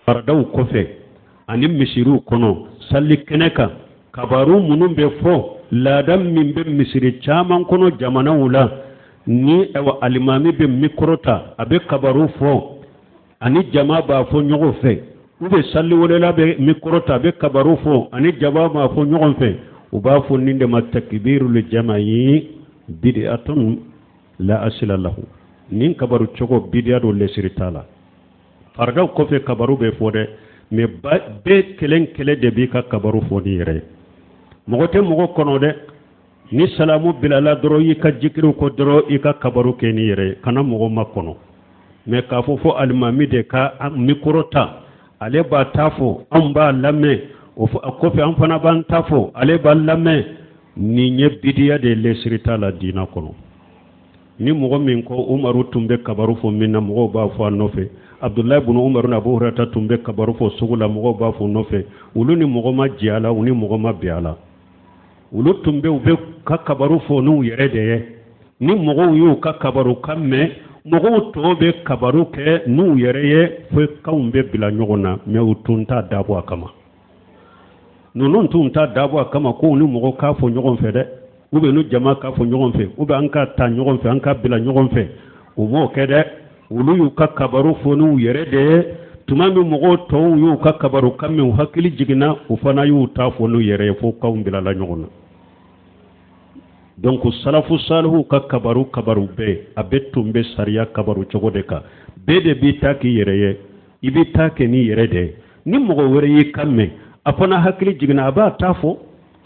Faradaw kɔfɛ ani misiriw kɔnɔ sali kɛnɛ kan kabaru minnu bɛ fɔ laada min bɛ misiri caman kɔnɔ jamanaw la ni ayiwa alimami bɛ mikɔrɔ ta a bɛ kabaru fɔ ani jama b'a fɔ ɲɔgɔn fɛ u bɛ saliwelela bɛ mikɔrɔ ta a bɛ kabaru fɔ ani jama b'a fɔ ɲɔgɔn fɛ u b'a fɔ nin de ma takbirul jama'i bid'atun la asila lahu nin kabaru cogo bidiya don lesiri t'a la faradaw kɔfɛ kabaru bɛ fɔ dɛ mais bɛɛ kelen kelen de b'i ka kabaru fɔ n'i yɛrɛ ye mɔgɔ tɛ mɔgɔ kɔnɔ dɛ ni salamu bilala dɔrɔn i ka jikiriw kɔ dɔrɔn i ka kabaru kɛ n'i yɛrɛ ye kana mɔgɔ makɔnɔ mais k'a fɔ fo alimami de ka mikoro ta ale b'a ta fɔ anw b'a lamɛn o kɔfɛ an fana b'an ta fɔ ale b'a lamɛn nin ye bidiya de lesiri t'a la diina kɔnɔ ni mɔgɔ min ko umaru tun bɛ kabaru fɔ min na mɔgɔw b'a fɔ a nɔfɛ abudulayi bunu umaru ni abu hurata tun bɛ kabaru fɔ sugu la mɔgɔw b'a fɔ nɔfɛ olu ni mɔgɔ ma jɛ a la u ni mɔgɔ ma bɛn a la olu tun bɛ u bɛ ka kabaru fɔ n'u yɛrɛ de ye ni mɔgɔw y'u ka kabaru kan mɛn mɔgɔw tɔw bɛ kabaru kɛ n'u yɛrɛ ye fo kanw bɛ bila ɲɔgɔn na mais u tun t'a dabɔ a kama ninnu tun t'a dabɔ a kama ko u ni mɔgɔ k'a fɔ ɲɔgɔn fɛ dɛ ou bien ni jama k'a fɔ ɲɔgɔn fɛ ou bien an ka ta ɲɔgɔn fɛ an ka bila ɲɔgɔn fɛ u m'o kɛ dɛ olu y'u ka kabaru fɔ n'u yɛrɛ de ye tuma min mɔgɔw tɔw y'u ka kabaru kan mɛn u hakili jiginna u fana y'u ta fɔ n'u yɛrɛ ye fo kanw bilala ɲɔgɔn na donc salafu salihu ka kabaru kabaru bɛɛ a bɛɛ tun bɛ sariya kabaru cogo de kan bɛɛ de b'i ta k'i yɛrɛ ye i b'i ta kɛ n'i yɛrɛ de ye ni mɔgɔ wɛrɛ y'i kan mɛn a fana hakili jiginna a b'a ta fɔ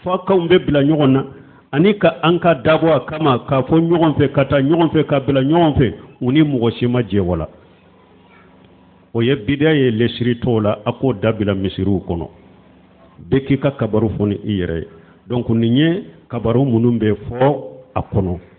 fo kanw bɛ bila ɲɔgɔn na ani ka an ka dabɔ a kama k'a fɔ ɲɔgɔn fɛ ka taa ɲɔgɔn fɛ ka bila ɲɔgɔn fɛ u ni mɔgɔ si ma jɛ o la o ye bidiya ye lesiri t'o la a k'o dabila misiriw kɔnɔ bɛɛ k'i ka kabaru fɔ ni i yɛrɛ ye donc nin ye kabaru minnu bɛ fɔ a kɔnɔ.